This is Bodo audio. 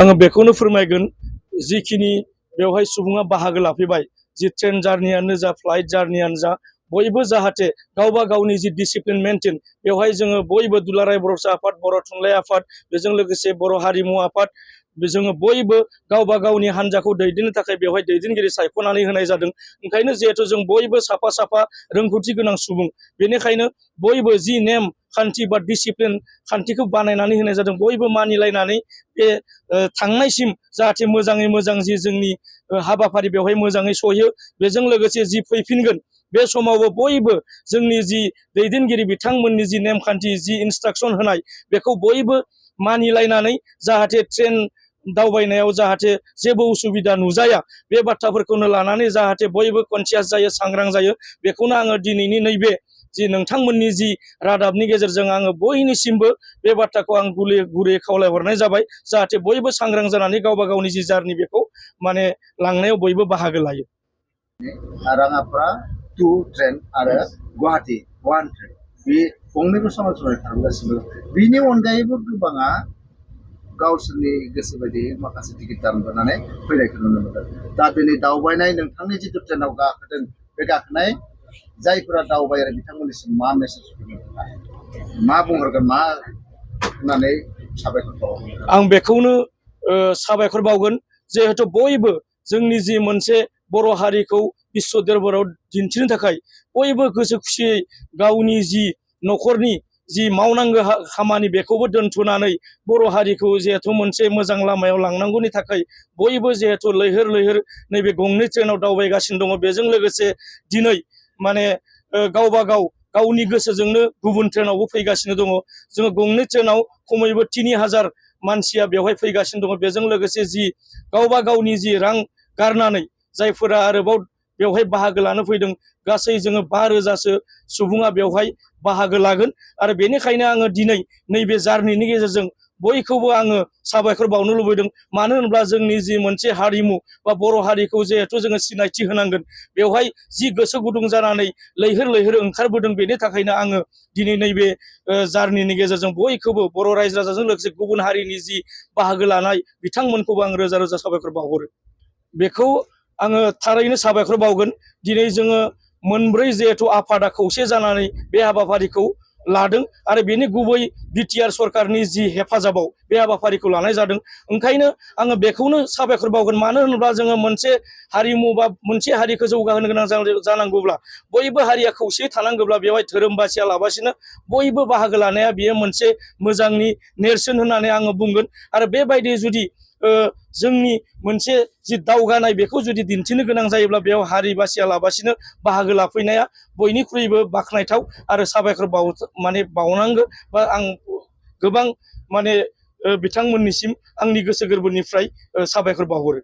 आङो बेखौनो फोरमायगोन जिखिनि बेवहाय सुबुङा बाहागो लाफैबाय जि ट्रेन जार्नियानो जा फ्लाइट जार्नियानो जा बयबो जाहाथे गावबा गावनि जि डिसिप्लिन मेनटेन बेवहाय जोङो बयबो दुलाराय बर'सा आफाद बर' थुनलाइ आफाद बेजों लोगोसे बर' हारिमु आफाद जोङो बयबो गावबा गावनि हान्जाखौ दैदेननो थाखाय बेवहाय दैदेनगिरि सायख'नानै होनाय जादों। ओंखायनो जिहेथु जों बयबो साफा साफा रोंगौथि गोनां सुबुं बेनिखायनो बयबो जि नेम खान्थि बा डिसिप्लिन खान्थिखौ बानायनानै होनाय जादों बयबो मानिलायनानै बे थांनायसिम जाहाथे मोजाङै मोजां जि जोंनि हाबाफारि बेवहाय मोजाङै सहैयो बेजों लोगोसे जि फैफिनगोन बे समावबो बयबो जोंनि जि दैदेनगिरि बिथांमोननि जि नेमखान्थि जि इन्सट्राक्सन होनाय बेखौ बयबो मानिलायनानै जाहाथे ट्रेन दावबायनायाव जाहाथे जेबो उसुबिदा नुजाया बे बाथ्राफोरखौनो लानानै जाहाथे बयबो कनसियास जायो सांग्रां जायो बेखौनो आङो दिनैनि नैबे जि नोंथांमोननि जि रादाबनि गेजेरजों आङो बयनिसिमबो बे बाथ्राखौ आं गुरैयै खावलायहरनाय जाबाय जाहाथे बयबो सांग्रां जानानै गावबा गावनि जि जार्नि बेखौ माने लांनायाव बयबो बाहागो लायो। राङापारा 2 ट्रेन आरो गुवाहाटी 1 ट्रेन बे गंनैबो सरासनस्रायै खारगासिनो बिनि अनगायैबो गोबाङा गावसोरनि गोसो बायदि माखासे टिकेट दानबोनानै फैनायखौ नुनो मोनदों। दा दिनै दावबायनाय नोंथांनि जिथु ट्रेनाव गाखोदों बे गाखोनाय जायफोरा दावबायारि बिथांमोननिसिम मा मेसेज मा बुंहरगोन मा होननानै साबायखर बावगोन? आं बेखौनो साबायखर बावगोन जिहेथु बयबो जोंनि जि मोनसे बर' हारिखौ बिश्व दरबाराव दिन्थिनो थाखाय बयबो गोसो खुसियै गावनि जि न'खरनि जि मावनांगौ खामानि बेखौबो दोनथ'नानै बर' हारिखौ जिहेथु मोनसे मोजां लामायाव लांनांगौनि थाखाय बयबो जिहेथु लैहोर लैहोर नैबे गंनै ट्रेनाव दावबायगासिनो दङ। बेजों लोगोसे दिनै माने गावबा गाव गावनि गोसोजोंनो गुबुन ट्रेनावबो फैगासिनो दङ। जोङो गंनै ट्रेनाव खमैबो 3000 मानसिया बेवहाय फैगासिनो दङ। बेजों लोगोसे जि गावबा गावनि जि रां गारनानै जायफोरा आरोबाव बेवहाय बाहागो लानो फैदों गासै जोङो 5000सो सुबुङा बेवहाय बाहागो लागोन आरो बेनिखायनो आङो दिनै नैबे जार्निनि गेजेरजों बयखौबो आङो साबायखर बावनो लुबैदों। मानो होनब्ला जोंनि जि मोनसे हारिमु बा बर' हारिखौ जिहेथु जोङो सिनायथि होनांगोन बेवहाय जि गोसो गुदुं जानानै लैहोर लैहोर ओंखारबोदों बेनि थाखायनो आङो दिनै नैबे जार्निनि गेजेरजों बयखौबो बर' रायजो राजाजों लोगोसे गुबुन हारिनि जि बाहागो लानाय बिथांमोनखौबो आं रोजा रोजा साबायखर बावहरो। बेखौ आङो थारैनो साबायखर बावगोन। दिनै जोङो मोनब्रै जिहेथु आफादा खौसे जानानै बे हाबाफारिखौ लादों आरो बेनि गुबै बिटिआर सरकारनि जि हेफाजाबाव बे हाबाफारिखौ लानाय जादों। ओंखायनो आङो बेखौनो साबायखर बावगोन। मानो होनोब्ला जोङो मोनसे हारिमु बा मोनसे हारिखौ जौगाहोनो गोनां जानांगौब्ला बयबो हारिया खौसेयै थानांगौब्ला बेवहाय धोरोम बासिया लाबासिनो बयबो बाहागो लानाया बियो मोनसे मोजांनि नेरसोन होननानै आङो बुंगोन। आरो बेबायदि जुदि जोंनि मोनसे जि दावगानाय बेखौ जुदि दिन्थिनो गोनां जायोब्ला बेयाव हारि बासिया लाबासिनो बाहागो लाफैनाया बयनिख्रुइबो बाख्नायथाव आरो साबायखर बावनांगौ बा आं गोबां बिथांमोननिसिम आंनि गोसो गोरबोनिफ्राय साबायखर बावहरो।